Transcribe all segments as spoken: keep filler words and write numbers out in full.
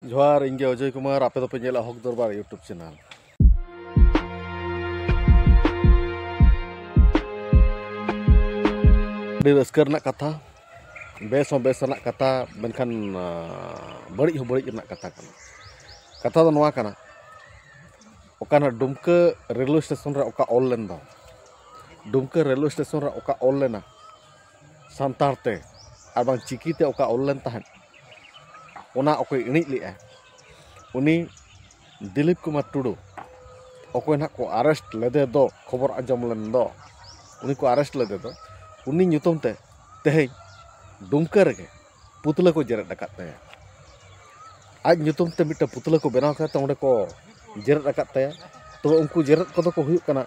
ᱡᱚᱦᱟᱨ, ᱤᱧ ᱜᱮ ᱚᱡᱚᱭ ᱠᱩᱢᱟᱨ, ᱟᱯᱮ ᱫᱚᱯᱮ ᱧᱮᱞᱟ ᱦᱚᱠ ᱫᱚᱨᱵᱟᱨ YouTube ᱪᱮᱱᱮᱞ᱾ ᱟᱹᱰᱤ ᱨᱟᱹᱥᱠᱟᱹ ᱨᱮᱱᱟᱜ ᱠᱟᱛᱷᱟ, ᱵᱮᱥ ᱦᱚᱸ ᱵᱮᱥ ᱨᱮᱱᱟᱜ ᱠᱟᱛᱷᱟ, ᱢᱮᱱᱠᱷᱟᱱ ᱟᱸ, ᱵᱟᱹᱲᱤᱡ ᱦᱚᱸ ᱵᱟᱹᱲᱤᱡ ᱨᱮᱱᱟᱜ ᱠᱟᱛᱷᱟ ᱠᱟᱱᱟ᱾ ᱠᱟᱛᱷᱟ ᱫᱚ ᱱᱚᱣᱟ ᱠᱟᱱᱟ, ᱚᱠᱟ ᱱᱟᱜ ᱰᱩᱢᱠᱟᱹ ᱨᱮᱞᱣᱮ ᱥᱴᱮᱥᱚᱱ ᱨᱮ ᱚᱠᱟ ᱚᱞ ᱞᱮᱱ ᱫᱚ, ᱰᱩᱢᱠᱟᱹ ᱨᱮᱞᱣᱮ ᱥᱴᱮᱥᱚᱱ ᱨᱮ ᱚᱠᱟ ᱚᱞ ᱞᱮᱱᱟ, ᱥᱟᱱᱛᱟᱲ ᱛᱮ ᱟᱨ ᱵᱟᱝ ᱪᱤᱠᱤ ᱛᱮ ᱚᱠᱟ ᱚᱞ ᱞᱮᱱ ᱛᱟᱦᱮᱸᱫ, ᱚᱱᱟ ᱚᱠᱚᱭ ᱤᱬᱤᱡ ᱞᱮᱫᱼᱟ, ᱩᱱᱤ ᱫᱤᱞᱤᱯ ᱠᱩᱢᱟᱨ ᱴᱩᱰᱩ, ᱚᱠᱚᱭ ᱱᱟᱦᱟᱜ ᱠᱚ ᱟᱨᱮᱥᱴ ᱞᱮᱫᱮ ᱫᱚ, ᱠᱷᱚᱵᱚᱨ ᱟᱸᱡᱚᱢ ᱞᱮᱱ ᱫᱚ, ᱩᱱᱤ ᱠᱚ ᱟᱨᱮᱥᱴ ᱞᱮᱫᱮ ᱫᱚ, ᱩᱱᱤ ᱧᱩᱛᱩᱢ ᱛᱮ ᱛᱮᱦᱮᱧ ᱰᱩᱢᱠᱟᱹ ᱨᱮᱜᱮ ᱯᱩᱛᱞᱟᱹ ᱠᱚ ᱡᱮᱨᱮᱫ ᱟᱠᱟᱫ ᱛᱟᱭᱟ᱾ ᱟᱡ ᱧᱩᱛᱩᱢ ᱛᱮ ᱢᱤᱫᱴᱟᱝ ᱯᱩᱛᱞᱟᱹ ᱠᱚ ᱵᱮᱱᱟᱣ ᱠᱟᱛᱮ ᱚᱸᱰᱮ ᱠᱚ ᱡᱮᱨᱮᱫ ᱟᱠᱟᱫ ᱛᱟᱭᱟ᱾ ᱛᱚᱵᱮ ᱩᱱᱠᱩ ᱡᱮᱨᱮᱫ ᱠᱚᱫᱚ ᱠᱚ ᱦᱩᱭᱩᱜ ᱠᱟᱱᱟ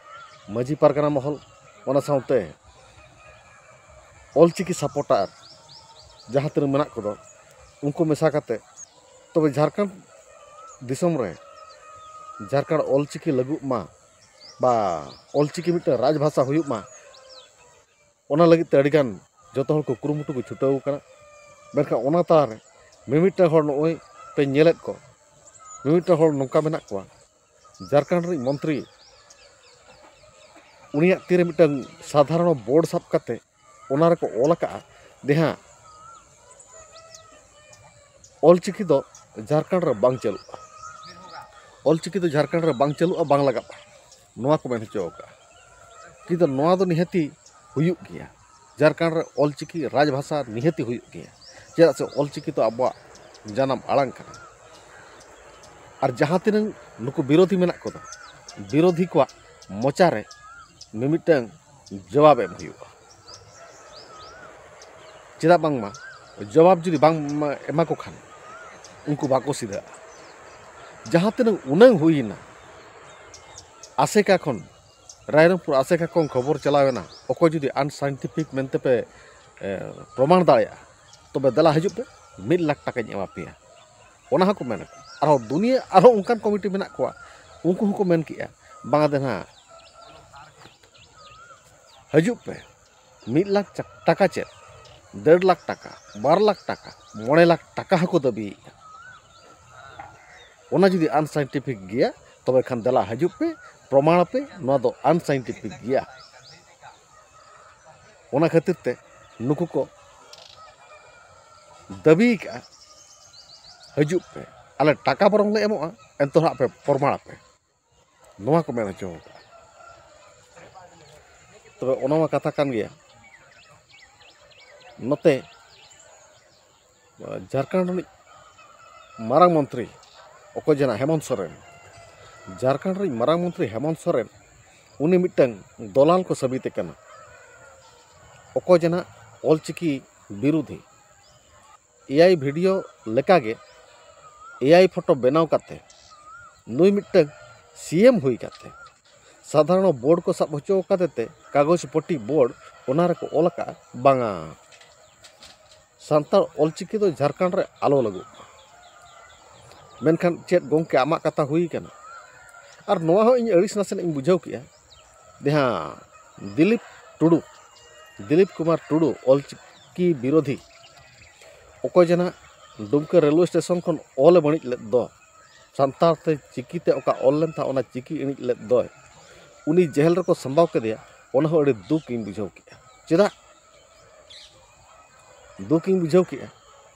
ᱢᱟᱹᱡᱷᱤ ᱯᱟᱨᱜᱟᱱᱟ ᱢᱚᱦᱚᱞ, ᱚᱱᱟ ᱥᱟᱶᱛᱮ ᱚᱞᱪᱤᱠᱤ ᱥᱟᱯᱚᱴᱟᱨ ᱡᱟᱦᱟᱸ ᱛᱤᱱᱟᱹᱜ ᱢᱮᱱᱟᱜ ᱠᱚᱫᱚ, ᱩᱱᱠᱩ ᱢᱮᱥᱟ ᱠᱟᱛᱮ᱾ ᱛᱚᱵᱮ ᱡᱷᱟᱲᱠᱷᱚᱸᱰ ᱫᱤᱥᱚᱢ ᱨᱮ ᱡᱷᱟᱲᱠᱷᱚᱸᱰ ᱚᱞᱪᱤᱠᱤ ᱞᱟᱹᱜᱩᱜ ᱢᱟ, ᱵᱟ ᱚᱞᱪᱤᱠᱤ ᱢᱤᱫᱴᱟᱝ ᱨᱟᱡᱽᱵᱷᱟᱥᱟ ᱦᱩᱭᱩᱜ ᱢᱟ, ᱚᱱᱟ ᱞᱟᱹᱜᱤᱫ ᱛᱮ ᱟᱹᱰᱤᱜᱟᱱ ᱡᱚᱛᱚ ᱦᱚᱲ ᱠᱚ ᱠᱩᱨᱩᱢᱩᱴᱩ ᱠᱚ ᱪᱷᱩᱴᱟᱹᱣ ᱠᱟᱱᱟ᱾ ᱢᱮᱱᱠᱷᱟᱱ ᱚᱱᱟ ᱛᱟᱞᱟᱨᱮ ᱢᱤᱢᱤᱫᱴᱟᱝ ᱦᱚᱲ, ᱱᱚᱜᱼᱚᱭ ᱯᱮ ᱧᱮᱞᱮᱫ ᱠᱚ, ᱢᱤᱢᱤᱫᱴᱟᱝ ᱦᱚᱲ ᱱᱚᱝᱠᱟ ᱢᱮᱱᱟᱜ ᱠᱚᱣᱟ, ᱡᱷᱟᱲᱠᱷᱚᱸᱰ ᱨᱤᱱᱤᱡ ᱢᱚᱱᱛᱨᱤ, ᱩᱱᱤᱭᱟᱜ ᱛᱤᱨᱮ ᱢᱤᱫᱴᱟᱝ ᱥᱟᱫᱷᱟᱨᱚᱱ ᱵᱳᱨᱰ ᱥᱟᱵ ᱠᱟᱛᱮ ᱚᱱᱟ ᱨᱮᱠᱚ ᱚᱞ ᱟᱠᱟᱫᱼᱟ ᱡᱮ ᱦᱮᱸ, ᱚᱞᱪᱤᱠᱤ ᱫᱚ ᱡᱷᱟᱲᱠᱷᱚᱸᱰ ᱨᱮ ᱵᱟᱝ ᱪᱟᱹᱞᱩᱜᱼᱟ, ᱚᱞᱪᱤᱠᱤ ᱫᱚ ᱡᱷᱟᱲᱠᱷᱚᱸᱰ ᱨᱮ ᱵᱟᱝ ᱪᱟᱹᱞᱩᱜᱼᱟ, ᱵᱟᱝ ᱞᱟᱜᱟᱜᱼᱟ, ᱱᱚᱣᱟ ᱠᱚ ᱢᱮᱱ ᱦᱚᱪᱚ ᱟᱠᱟᱫᱼᱟ᱾ ᱠᱤᱱᱛᱩ ᱱᱚᱣᱟ ᱫᱚ ᱱᱤᱦᱟᱹᱛᱤ ᱦᱩᱭᱩᱜ ᱜᱮᱭᱟ᱾ ᱡᱷᱟᱲᱠᱷᱚᱸᱰ ᱨᱮ ᱚᱞᱪᱤᱠᱤ ᱨᱟᱡᱽᱵᱷᱟᱥᱟ ᱱᱤᱦᱟᱹᱛᱤ ᱦᱩᱭᱩᱜ ᱜᱮᱭᱟ, ᱪᱮᱫᱟᱜ ᱥᱮ ᱚᱞᱪᱤᱠᱤ ᱫᱚ ᱟᱵᱚᱣᱟᱜ ᱡᱟᱱᱟᱢ ᱟᱲᱟᱝ ᱠᱟᱱᱟ᱾ ᱟᱨ ᱡᱟᱦᱟᱸ ᱛᱤᱱᱟᱹᱜ ᱱᱩᱠᱩ ᱵᱤᱨᱳᱫᱷᱤ ᱢᱮᱱᱟᱜ ᱠᱚᱫᱚ, ᱵᱤᱨᱳᱫᱷᱤ ᱠᱚᱣᱟᱜ ᱢᱚᱪᱟ ᱨᱮ ᱢᱤᱢᱤᱫᱴᱟᱝ ᱡᱚᱵᱟᱵ ᱮᱢ ᱦᱩᱭᱩᱜᱼᱟ᱾ ᱪᱮᱫᱟᱜ ᱵᱟᱝᱢᱟ ᱡᱚᱵᱟᱵ ᱡᱩᱫᱤ ᱵᱟᱝ ᱮᱢᱟ ᱠᱚ ᱠᱷᱟᱱ ᱩᱱᱠᱩ ᱵᱟᱠᱚ ᱥᱤᱫᱷᱟᱹᱜᱼᱟ᱾ ᱡᱟᱦᱟᱸ ᱛᱤᱱᱟᱹᱜ ᱩᱱᱟᱹᱝ ᱦᱩᱭᱮᱱᱟ, ᱟᱥᱮᱠᱟ ᱠᱷᱚᱱ, ᱨᱟᱭᱨᱚᱝᱯᱩᱨ ᱟᱥᱮᱠᱟ ᱠᱷᱚᱱ ᱠᱷᱚᱵᱚᱨ ᱪᱟᱞᱟᱣ ᱮᱱᱟ, ᱚᱠᱚᱭ ᱡᱩᱫᱤ ᱟᱱᱥᱟᱭᱮᱱᱴᱤᱯᱷᱤᱠ ᱢᱮᱱᱛᱮ ᱯᱮ ᱮ, ᱯᱨᱚᱢᱟᱬ ᱫᱟᱲᱮᱭᱟᱜᱼᱟ, ᱛᱚᱵᱮ ᱫᱮᱞᱟ ᱦᱤᱡᱩᱜ ᱯᱮ, ᱢᱤᱫ ᱞᱟᱠᱷ ᱴᱟᱠᱟᱧ ᱮᱢᱟ ᱯᱮᱭᱟ᱾ ᱚᱱᱟ ᱦᱚᱸᱠᱚ ᱢᱮᱱ ᱟᱠᱟᱫᱟ᱾ ᱟᱨᱦᱚᱸ ᱫᱩᱱᱤᱭᱟᱹ ᱟᱨᱦᱚᱸ ᱚᱱᱠᱟᱱ ᱠᱚᱢᱤᱴᱤ ᱢᱮᱱᱟᱜ ᱠᱚᱣᱟ, ᱩᱱᱠᱩ ᱦᱚᱸᱠᱚ ᱢᱮᱱ ᱠᱮᱜᱼᱟ, ᱵᱟᱝᱟ ᱫᱮ ᱱᱟᱦᱟᱜ ᱦᱤᱡᱩᱜ ᱯᱮ, ᱢᱤᱫ ᱞᱟᱠᱷ ᱪᱟ-, ᱴᱟᱠᱟ ᱪᱮᱫ, ᱰᱮᱲ ᱞᱟᱠᱷ ᱴᱟᱠᱟ, ᱵᱟᱨ ᱞᱟᱠᱷ ᱴᱟᱠᱟ, ᱢᱚᱬᱮ ᱞᱟᱠᱷ ᱴᱟᱠᱟ ᱦᱚᱸᱠᱚ ᱫᱟᱹᱵᱤᱭᱮᱫᱼᱟ᱾ ᱚᱱᱟ ᱡᱩᱫᱤ ᱟᱱᱥᱟᱭᱮᱱᱴᱤᱯᱷᱤᱠ ᱜᱮᱭᱟ, ᱛᱚᱵᱮ ᱠᱷᱟᱱ ᱫᱮᱞᱟ ᱦᱤᱡᱩᱜ ᱯᱮ, ᱯᱨᱚᱢᱟᱬ ᱯᱮ, ᱱᱚᱣᱟ ᱫᱚ ᱟᱱᱥᱟᱭᱮᱱᱴᱤᱯᱷᱤᱠ ᱜᱮᱭᱟ᱾ ᱚᱱᱟ ᱠᱷᱟᱹᱛᱤᱨ ᱛᱮ ᱱᱩᱠᱩ ᱠᱚ ᱫᱟᱹᱵᱤ ᱠᱟᱜᱼᱟ, ᱦᱤᱡᱩᱜ ᱯᱮ, ᱟᱞᱮ ᱴᱟᱠᱟ ᱵᱚᱨᱚᱝ ᱞᱮ ᱮᱢᱚᱜᱼᱟ, ᱮᱱᱛᱮ ᱨᱮᱦᱚᱸ ᱟᱯᱮ ᱯᱨᱚᱢᱟᱬ ᱯᱮ, ᱱᱚᱣᱟ ᱠᱚ ᱢᱮᱱ ᱦᱚᱪᱚ ᱠᱟᱜᱼᱟ᱾ ᱛᱚᱵᱮ ᱚᱱᱟ ᱢᱟ ᱠᱟᱛᱷᱟ ᱠᱟᱱ ᱜᱮᱭᱟ, ᱱᱚᱛᱮ ᱡᱷᱟᱲᱠᱷᱚᱸᱰ ᱨᱤᱱᱤᱡ ᱢᱟᱨᱟᱝ ᱢᱚᱱᱛᱨᱤ, ᱚᱠᱚᱭ ᱡᱮ ᱱᱟᱜ ᱦᱮᱢᱚᱱᱛ ᱥᱚᱨᱮᱱ, ᱡᱷᱟᱲᱠᱷᱚᱸᱰ ᱨᱤᱱᱤᱡ ᱢᱟᱨᱟᱝ ᱢᱚᱱᱛᱨᱤ ᱦᱮᱢᱚᱱᱛ ᱥᱚᱨᱮᱱ, ᱩᱱᱤ ᱢᱤᱫᱴᱟᱝ ᱫᱚᱞᱟᱞ ᱠᱚ ᱥᱟᱹᱵᱤᱛᱮ ᱠᱟᱱᱟ᱾ ᱚᱠᱚᱭ ᱡᱮ ᱱᱟᱜ ᱚᱞᱪᱤᱠᱤ ᱵᱤᱨᱩᱫᱷᱤ, ᱮ ᱟᱭ ᱵᱷᱤᱰᱤᱭᱳ ᱞᱮᱠᱟᱜᱮ ᱮ ᱟᱭ ᱯᱷᱳᱴᱳ ᱵᱮᱱᱟᱣ ᱠᱟᱛᱮ ᱱᱩᱭ ᱢᱤᱫᱴᱟᱝ ᱥᱤ ᱮᱢ ᱦᱩᱭ ᱠᱟᱛᱮ ᱥᱟᱫᱷᱟᱨᱚᱱ ᱵᱳᱨᱰ ᱠᱚ ᱥᱟᱵ ᱦᱚᱪᱚ ᱟᱠᱟᱫᱮ ᱛᱮ ᱠᱟᱜᱚᱡᱽ ᱯᱟᱹᱴᱤ ᱵᱳᱨᱰ ᱚᱱᱟ ᱨᱮᱠᱚ ᱚᱞ ᱟᱠᱟᱫᱼᱟ, ᱵᱟᱝᱟ, ᱥᱟᱱᱛᱟᱲ ᱚᱞᱪᱤᱠᱤ ᱫᱚ ᱡᱷᱟᱲᱠᱷᱚᱸᱰ ᱨᱮ ᱟᱞᱚ ᱞᱟᱹᱜᱩᱜ ᱢᱟ᱾ ᱢᱮᱱᱠᱷᱟᱱ ᱪᱮᱫ ᱜᱚᱢᱠᱮ, ᱟᱢᱟᱜ ᱠᱟᱛᱷᱟ ᱦᱩᱭ ᱠᱟᱱᱟ? ᱟᱨ ᱱᱚᱣᱟ ᱦᱚᱸ ᱤᱧ ᱟᱹᱲᱤᱥ ᱱᱟᱥᱮᱱᱟᱜ ᱤᱧ ᱵᱩᱡᱷᱟᱹᱣ ᱠᱮᱜᱼᱟ, ᱡᱟᱦᱟᱸ ᱫᱤᱞᱤᱯ ᱴᱩᱰᱩ, ᱫᱤᱞᱤᱯ ᱠᱩᱢᱟᱨ ᱴᱩᱰᱩ, ᱚᱞᱪᱤᱠᱤ ᱵᱤᱨᱳᱫᱷᱤ, ᱚᱠᱚᱭ ᱡᱮ ᱱᱟᱜ ᱰᱩᱢᱠᱟᱹ ᱨᱮᱞᱣᱮ ᱥᱴᱮᱥᱚᱱ ᱠᱷᱚᱱ ᱚᱞᱮ ᱵᱟᱹᱲᱤᱡ ᱞᱮᱫ ᱫᱚ, ᱥᱟᱱᱛᱟᱲ ᱛᱮ ᱪᱤᱠᱤᱛᱮ ᱚᱠᱟ ᱚᱞ ᱞᱮᱱ ᱛᱟᱦᱮᱸ, ᱚᱱᱟ ᱪᱤᱠᱤ ᱤᱬᱤᱡ ᱞᱮᱫ ᱫᱚᱭ, ᱩᱱᱤ ᱡᱮᱦᱮᱞ ᱨᱮᱠᱚ ᱥᱟᱢᱵᱟᱣ ᱠᱮᱫᱮᱭᱟ, ᱚᱱᱟ ᱦᱚᱸ ᱟᱹᱰᱤ ᱫᱩᱠ ᱤᱧ ᱵᱩᱡᱷᱟᱹᱣ ᱠᱮᱜᱼᱟ᱾ ᱪᱮᱫᱟᱜ ᱫᱩᱠ ᱤᱧ ᱵᱩᱡᱷᱟᱹᱣ ᱠᱮᱜᱼᱟ?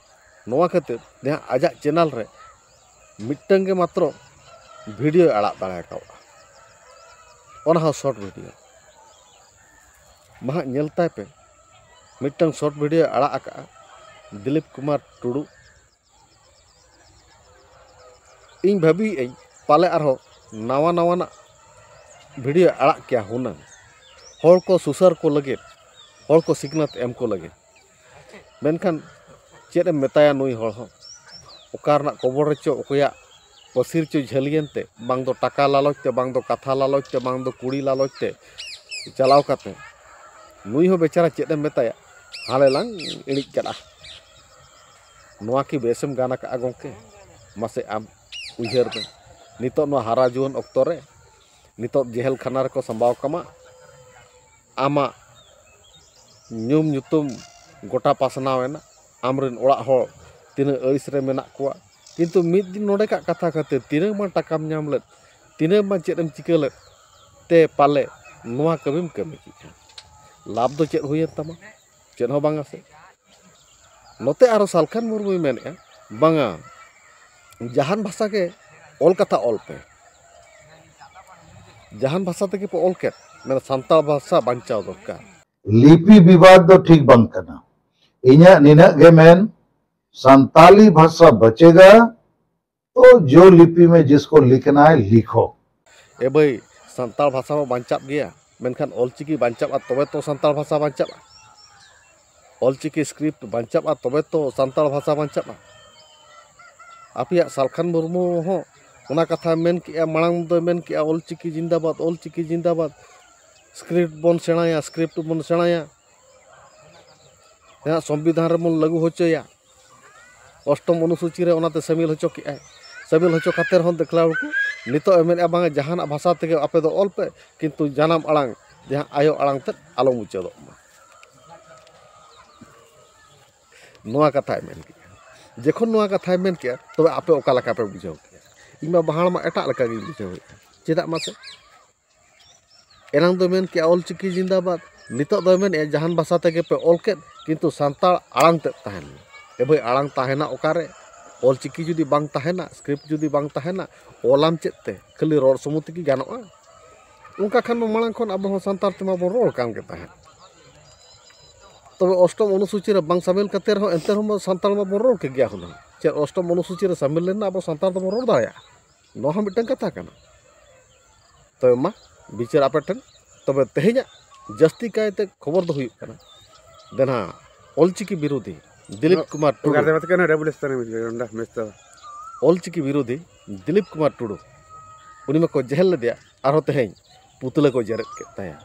ᱱᱚᱣᱟ ᱠᱷᱟᱹᱛᱤᱨ ᱡᱟᱦᱟᱸ ᱟᱡᱟᱜ ᱪᱮᱱᱮᱞ ᱨᱮ ᱢᱤᱫᱴᱟᱝ ᱜᱮ ᱢᱟᱛᱨᱚ ᱵᱷᱤᱰᱤᱭᱳᱭ ᱟᱲᱟᱜ ᱫᱟᱲᱮ ᱟᱠᱟᱫᱼᱟ, ᱚᱱᱟ ᱦᱚᱸ ᱥᱚᱨᱴ ᱵᱷᱤᱰᱤᱭᱳ᱾ ᱢᱟ ᱦᱟᱸᱜ ᱧᱮᱞ ᱛᱟᱭ ᱯᱮ, ᱢᱤᱫᱴᱟᱝ ᱥᱚᱨᱴ ᱵᱷᱤᱰᱤᱭᱳᱭ ᱟᱲᱟᱜ ᱟᱠᱟᱫᱼᱟ ᱫᱤᱞᱤᱯ ᱠᱩᱢᱟᱨ ᱴᱩᱰᱩ᱾ ᱤᱧ ᱵᱷᱟᱹᱵᱤᱭᱮᱫ ᱟᱹᱧ ᱯᱟᱞᱮ ᱟᱨᱦᱚᱸ ᱱᱟᱣᱟ ᱱᱟᱣᱟᱱᱟᱜ ᱵᱷᱤᱰᱤᱭᱳ ᱟᱲᱟᱜ ᱠᱮᱭᱟ ᱦᱩᱱᱟᱹᱝ, ᱦᱚᱲ ᱠᱚ ᱥᱩᱥᱟᱹᱨ ᱠᱚ ᱞᱟᱹᱜᱤᱫ, ᱦᱚᱲ ᱠᱚ ᱥᱤᱠᱷᱱᱟᱹᱛ ᱮᱢ ᱠᱚ ᱞᱟᱹᱜᱤᱫ᱾ ᱢᱮᱱᱠᱷᱟᱱ ᱪᱮᱫ ᱮᱢ ᱢᱮᱛᱟᱭᱟ ᱱᱩᱭ ᱦᱚᱲ ᱦᱚᱸ, ᱚᱠᱟ ᱨᱮᱱᱟᱜ ᱠᱚᱵᱚᱞ ᱨᱮᱪᱚ, ᱚᱠᱚᱭᱟᱜ ᱯᱟᱹᱥᱤ ᱨᱮᱪᱚ ᱡᱷᱟᱹᱞᱤᱭᱮᱱ ᱛᱮ, ᱵᱟᱝ ᱫᱚ ᱴᱟᱠᱟ ᱞᱟᱞᱚᱪ ᱛᱮ, ᱵᱟᱝ ᱫᱚ ᱠᱟᱛᱷᱟ ᱞᱟᱞᱚᱪ ᱛᱮ, ᱵᱟᱝ ᱫᱚ ᱠᱩᱲᱤ ᱞᱟᱞᱚᱪ ᱛᱮ ᱪᱟᱞᱟᱣ ᱠᱟᱛᱮ, ᱱᱩᱭ ᱦᱚᱸ ᱵᱮᱪᱟᱨᱟ ᱪᱮᱫ ᱮᱢ ᱢᱮᱛᱟᱭᱟ, ᱦᱟᱞᱮ ᱞᱟᱝ ᱤᱬᱤᱡ ᱠᱟᱫᱼᱟ᱾ ᱱᱚᱣᱟ ᱠᱤ ᱵᱮᱥᱮᱢ ᱜᱟᱱ ᱟᱠᱟᱫᱼᱟ ᱜᱚᱢᱠᱮ? ᱢᱟᱥᱮ ᱟᱢ ᱩᱭᱦᱟᱹᱨ ᱢᱮ, ᱱᱤᱛᱚᱜ ᱱᱚᱣᱟ ᱦᱟᱨᱟ ᱡᱩᱣᱟᱹᱱ ᱚᱠᱛᱚ ᱨᱮ, ᱱᱤᱛᱚᱜ ᱡᱮᱦᱮᱞ ᱠᱷᱟᱱᱟ ᱨᱮᱠᱚ ᱥᱟᱢᱵᱟᱣ ᱠᱟᱢᱟ, ᱟᱢᱟᱜ ᱧᱩᱢ ᱧᱩᱛᱩᱢ ᱜᱚᱴᱟ ᱯᱟᱥᱱᱟᱣ ᱮᱱᱟ, ᱟᱢᱨᱮᱱ ᱚᱲᱟᱜ ᱦᱚᱲ ᱛᱤᱱᱟᱹᱜ ᱟᱹᱲᱤᱥ ᱨᱮ ᱢᱮᱱᱟᱜ ᱠᱚᱣᱟ, ᱠᱤᱱᱛᱩ ᱢᱤᱫ ᱫᱤᱱ ᱱᱚᱰᱮᱠᱟᱜ ᱠᱟᱛᱷᱟ ᱠᱷᱟᱹᱛᱤᱨ ᱛᱤᱱᱟᱹᱜ ᱢᱟ ᱴᱟᱠᱟᱢ ᱧᱟᱢ ᱞᱮᱫ, ᱛᱤᱱᱟᱹᱜ ᱢᱟ ᱪᱮᱫ ᱮᱢ ᱪᱤᱠᱟᱹ ᱞᱮᱫ, ᱛᱮ ᱯᱟᱞᱮ ᱱᱚᱣᱟ ᱠᱟᱹᱢᱤᱢ ᱠᱟᱹᱢᱤ ᱠᱮᱫᱼᱟ᱾ ᱞᱟᱵᱷ ᱫᱚ ᱪᱮᱫ ᱦᱩᱭᱮᱱ ᱛᱟᱢᱟ? ᱪᱮᱫ ᱦᱚᱸ ᱵᱟᱝᱟ ᱥᱮ᱾ ᱱᱚᱛᱮ ᱟᱨᱚ ᱥᱟᱞᱠᱷᱟᱱ ᱢᱩᱨᱢᱩᱭ ᱢᱮᱱᱮᱫᱼᱟ, ᱵᱟᱝᱟ, ᱡᱟᱦᱟᱱ ᱵᱷᱟᱥᱟ ᱜᱮ ᱚᱞ ᱠᱟᱛᱷᱟ ᱚᱞ ᱯᱮ, ᱡᱟᱦᱟᱱ ᱵᱷᱟᱥᱟ ᱛᱮᱜᱮ ᱯᱮ ᱚᱞ ᱠᱮᱫ, ᱢᱮᱱ ᱥᱟᱱᱛᱟᱲ ᱵᱷᱟᱥᱟ ᱵᱟᱧᱪᱟᱣ ᱫᱚᱨᱠᱟᱨ᱾ ᱞᱤᱯᱤ ᱵᱤᱵᱟᱫ ᱫᱚ ᱴᱷᱤᱠ ᱵᱟᱝ ᱠᱟᱱᱟ᱾ ᱤᱧᱟᱹᱜ ᱱᱤᱱᱟᱹᱜ ᱜᱮ ᱢᱮᱱ, ᱥᱟᱱᱛᱟᱞᱤ ᱵᱷᱟᱥᱟ ᱵᱟᱪᱮᱜᱟ, ᱛᱚ ᱡᱳ ᱞᱤᱯᱤ ᱢᱮ, ᱡᱤᱥᱠᱳ ᱞᱤᱠᱷᱱᱟ ᱦᱮ ᱞᱤᱠᱷᱳ᱾ ᱮ ᱵᱷᱟᱹᱭ, ᱥᱟᱱᱛᱟᱲ ᱵᱷᱟᱥᱟ ᱢᱟ ᱵᱟᱧᱪᱟᱜ ᱜᱮᱭᱟ, ᱢᱮᱱᱠᱷᱟᱱ ᱚᱞᱪᱤᱠᱤ ᱵᱟᱧᱪᱟᱜᱼᱟ, ᱛᱚᱵᱮ ᱛᱚ ᱥᱟᱱᱛᱟᱲ ᱵᱷᱟᱥᱟ ᱵᱟᱧᱪᱟᱜᱼᱟ᱾ ᱚᱞᱪᱤᱠᱤ ᱥᱠᱨᱤᱯᱴ ᱵᱟᱧᱪᱟᱜᱼᱟ, ᱛᱚᱵᱮ ᱛᱚ ᱥᱟᱱᱛᱟᱲ ᱵᱷᱟᱥᱟ ᱵᱟᱧᱪᱟᱜᱼᱟ᱾ ᱟᱯᱮᱭᱟᱜ ᱥᱟᱞᱠᱷᱟᱱ ᱢᱩᱨᱢᱩ ᱦᱚᱸ ᱚᱱᱟ ᱠᱟᱛᱷᱟᱭ ᱢᱮᱱ ᱠᱮᱜᱼᱟ, ᱢᱟᱲᱟᱝ ᱫᱚᱭ ᱢᱮᱱ ᱠᱮᱜᱼᱟ, "ᱚᱞᱪᱤᱠᱤ ᱡᱤᱱᱫᱟᱵᱟᱫᱽ, ᱚᱞᱪᱤᱠᱤ ᱡᱤᱱᱫᱟᱵᱟᱫᱽ, ᱥᱠᱨᱤᱯᱴ ᱵᱚᱱ ᱥᱮᱬᱟᱭᱟ, ᱥᱠᱨᱤᱯᱴ ᱵᱚᱱ ᱥᱮᱬᱟᱭᱟ, ᱡᱟᱦᱟᱸ ᱥᱚᱝᱵᱤᱫᱷᱟᱱ ᱨᱮᱵᱚᱱ ᱞᱟᱹᱜᱩ ᱦᱚᱪᱚᱭᱟ, ᱚᱥᱴᱚᱢ ᱚᱱᱩᱥᱩᱪᱤ ᱨᱮ ᱚᱱᱟᱛᱮ ᱥᱟᱹᱢᱤᱞ ᱦᱚᱪᱚ ᱠᱮᱜᱼᱟᱭ᱾ ᱥᱟᱹᱢᱤᱞ ᱦᱚᱪᱚ ᱠᱟᱛᱮ ᱨᱮᱦᱚᱸ ᱫᱮᱠᱷᱞᱟᱣ ᱠᱚ ᱱᱤᱛᱚᱜ ᱮ ᱢᱮᱱᱮᱫᱼᱟ, ᱵᱟᱝᱟ, ᱡᱟᱦᱟᱱᱟᱜ ᱵᱷᱟᱥᱟ ᱛᱮᱜᱮ ᱟᱯᱮ ᱫᱚ ᱚᱞ ᱯᱮ, ᱠᱤᱱᱛᱩ ᱡᱟᱱᱟᱢ ᱟᱲᱟᱝ, ᱡᱟᱦᱟᱸ ᱟᱭᱳ ᱟᱲᱟᱝ ᱛᱮᱫ ᱟᱞᱚ ᱢᱩᱪᱟᱹᱫᱚᱜ ᱢᱟ᱾ ᱱᱚᱣᱟ ᱠᱟᱛᱷᱟᱭ ᱢᱮᱱ ᱠᱮᱜᱼᱟ᱾ ᱡᱚᱠᱷᱚᱱ ᱱᱚᱣᱟ ᱠᱟᱛᱷᱟᱭ ᱢᱮᱱ ᱠᱮᱜᱼᱟ, ᱛᱚᱵᱮ ᱟᱯᱮ ᱚᱠᱟ ᱞᱮᱠᱟ ᱯᱮ ᱵᱩᱡᱷᱟᱹᱣ ᱠᱮᱜᱼᱟ? ᱤᱧ ᱢᱟ ᱵᱟᱦᱟᱲ ᱢᱟ ᱮᱴᱟᱜ ᱞᱮᱠᱟ ᱜᱤᱧ ᱵᱩᱡᱷᱟᱹᱣᱮᱫᱼᱟ᱾ ᱪᱮᱫᱟᱜ ᱢᱟᱥᱮ? ᱮᱱᱟᱝ ᱫᱚ ᱢᱮᱱ ᱠᱮᱜᱼᱟ ᱚᱞᱪᱤᱠᱤ ᱡᱤᱱᱫᱟᱵᱟᱫᱽ, ᱱᱤᱛᱚᱜ ᱫᱚᱭ ᱢᱮᱱᱮᱫᱼᱟ ᱡᱟᱦᱟᱱ ᱵᱷᱟᱥᱟ ᱛᱮᱜᱮ ᱯᱮ ᱚᱞ ᱠᱮᱫ, ᱠᱤᱱᱛᱩ ᱥᱟᱱᱛᱟᱲ ᱟᱲᱟᱝ ᱛᱮᱫ ᱛᱟᱦᱮᱱ ᱢᱟ᱾ ᱮ ᱵᱷᱟᱹᱭ, ᱟᱲᱟᱝ ᱛᱟᱦᱮᱱᱟ ᱚᱠᱟᱨᱮ? ᱚᱞᱪᱤᱠᱤ ᱡᱩᱫᱤ ᱵᱟᱝ ᱛᱟᱦᱮᱱᱟ, ᱥᱠᱨᱤᱯᱴ ᱡᱩᱫᱤ ᱵᱟᱝ ᱛᱟᱦᱮᱱᱟ, ᱚᱞᱟᱢ ᱪᱮᱫ ᱛᱮ? ᱠᱷᱟᱹᱞᱤ ᱨᱚᱲ ᱥᱩᱢᱩᱝ ᱛᱮᱜᱮ ᱜᱟᱱᱚᱜᱼᱟ? ᱚᱱᱠᱟ ᱠᱷᱟᱱ ᱢᱟ ᱢᱟᱲᱟᱝ ᱠᱷᱚᱱ ᱟᱵᱚ ᱦᱚᱸ ᱥᱟᱱᱛᱟᱲ ᱛᱮᱢᱟ ᱵᱚᱱ ᱨᱚᱲ ᱠᱟᱱ ᱜᱮ ᱛᱟᱦᱮᱸᱫ᱾ ᱛᱚᱵᱮ ᱚᱥᱴᱚᱢ ᱚᱱᱩᱥᱩᱪᱤ ᱨᱮ ᱵᱟᱝ ᱥᱟᱢᱤᱞ ᱠᱟᱛᱮ ᱨᱮᱦᱚᱸ ᱮᱱᱛᱮ ᱨᱮᱦᱚᱸ ᱥᱟᱱᱛᱟᱲ ᱢᱟᱵᱚᱱ ᱨᱚᱲ ᱠᱮᱫ ᱜᱮᱭᱟ ᱦᱩᱱᱟᱹᱝ᱾ ᱪᱮᱫ ᱚᱥᱴᱚᱢ ᱚᱱᱩᱥᱩᱪᱤ ᱨᱮ ᱥᱟᱢᱤᱞ ᱞᱮᱱᱟ ᱟᱵᱚ ᱥᱟᱱᱛᱟᱲ ᱫᱚᱵᱚᱱ ᱨᱚᱲ ᱫᱟᱲᱮᱭᱟᱜᱼᱟ? ᱱᱚᱣᱟ ᱦᱚᱸ ᱢᱤᱫᱴᱟᱝ ᱠᱟᱛᱷᱟ ᱠᱟᱱᱟ᱾ ᱛᱚᱵᱮ ᱢᱟ ᱵᱤᱪᱟᱹᱨ ᱟᱯᱮ ᱴᱷᱮᱱ᱾ ᱛᱚᱵᱮ ᱛᱮᱦᱮᱧᱟᱜ ᱡᱟᱹᱥᱛᱤ ᱠᱟᱭᱛᱮ ᱠᱷᱚᱵᱚᱨ ᱫᱚ ᱦᱩᱭᱩᱜ ᱠᱟᱱᱟ, ᱫᱮᱱᱟ ᱚᱞᱪᱤᱠᱤ ᱵᱤᱨᱳᱫᱷᱤ ᱫᱤᱞᱤᱯ ᱠᱩᱢᱟᱨ ᱴᱩᱰᱩ᱾ ᱚᱞᱪᱤᱠᱤ ᱵᱤᱨᱳᱫᱷᱤ ᱫᱤᱞᱤᱯ ᱠᱩᱢᱟᱨ ᱴᱩᱰᱩ, ᱩᱱᱤ ᱢᱟᱠᱚ ᱡᱮᱦᱮᱞ ᱞᱮᱫᱮᱭᱟ, ᱟᱨᱦᱚᱸ ᱛᱮᱦᱮᱧ ᱯᱩᱛᱞᱟᱹ ᱠᱚ ᱡᱮᱨᱮᱫ ᱠᱮᱫ ᱛᱟᱭᱟ᱾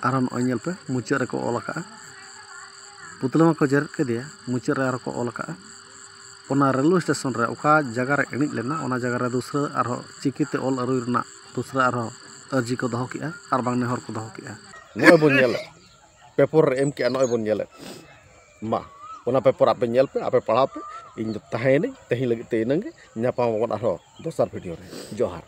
ᱟᱨᱦᱚᱸ ᱱᱚᱜᱼᱚᱭ ᱧᱮᱞ ᱯᱮ, ᱢᱩᱪᱟᱹᱫ ᱨᱮᱠᱚ ᱚᱞ ᱟᱠᱟᱫᱼᱟ, ᱯᱩᱛᱞᱟᱹ ᱢᱟᱠᱚ ᱡᱮᱨᱮᱫ ᱠᱮᱫᱮᱭᱟ, ᱢᱩᱪᱟᱹᱫ ᱨᱮ ᱟᱨᱦᱚᱸ ᱠᱚ ᱚᱞ ᱟᱠᱟᱫᱼᱟ᱾ ᱚᱱᱟ ᱨᱮᱞᱣᱮ ᱥᱴᱮᱥᱚᱱ ᱨᱮ ᱚᱠᱟ ᱡᱟᱭᱜᱟ ᱨᱮ ᱮᱱᱮᱡ ᱞᱮᱱᱟ, ᱚᱱᱟ ᱡᱟᱭᱜᱟ ᱨᱮ ᱫᱩᱥᱨᱟᱹ ᱟᱨᱦᱚᱸ ᱪᱤᱠᱤᱛᱮ ᱚᱞ ᱟᱹᱨᱩᱭ ᱨᱮᱱᱟᱜ ᱫᱩᱥᱨᱟᱹ ᱟᱨᱦᱚᱸ ᱟᱹᱨᱡᱤ ᱠᱚ ᱫᱚᱦᱚ ᱠᱮᱜᱼᱟ, ᱟᱨ ᱵᱟᱝ ᱱᱮᱦᱚᱨ ᱠᱚ ᱫᱚᱦᱚ ᱠᱮᱜᱼᱟ᱾ ᱱᱚᱜᱼᱚᱭ ᱵᱚᱱ ᱧᱮᱞᱮᱫ, ᱯᱮᱯᱚᱨ ᱨᱮ ᱮᱢ ᱠᱮᱜᱼᱟ, ᱱᱚᱜᱼᱚᱭ ᱵᱚᱱ ᱧᱮᱞᱮᱫ᱾ ᱢᱟ, ᱚᱱᱟ paper ᱟᱯᱮ ᱧᱮᱞ ᱯᱮ, ᱟᱯᱮ ᱯᱟᱲᱦᱟᱣ ᱯᱮ᱾ ᱤᱧ ᱫᱚ ᱛᱟᱦᱮᱸᱭᱮᱱᱟᱹᱧ ᱛᱮᱦᱮᱧ ᱞᱟᱹᱜᱤᱫ ᱛᱮ ᱤᱱᱟᱹᱝ ᱜᱮ᱾ ᱧᱟᱯᱟᱢ ᱟᱵᱚᱱ ᱟᱨᱦᱚᱸ ᱫᱚᱥᱟᱨ video ᱨᱮ᱾ ᱡᱚᱦᱟᱨ᱾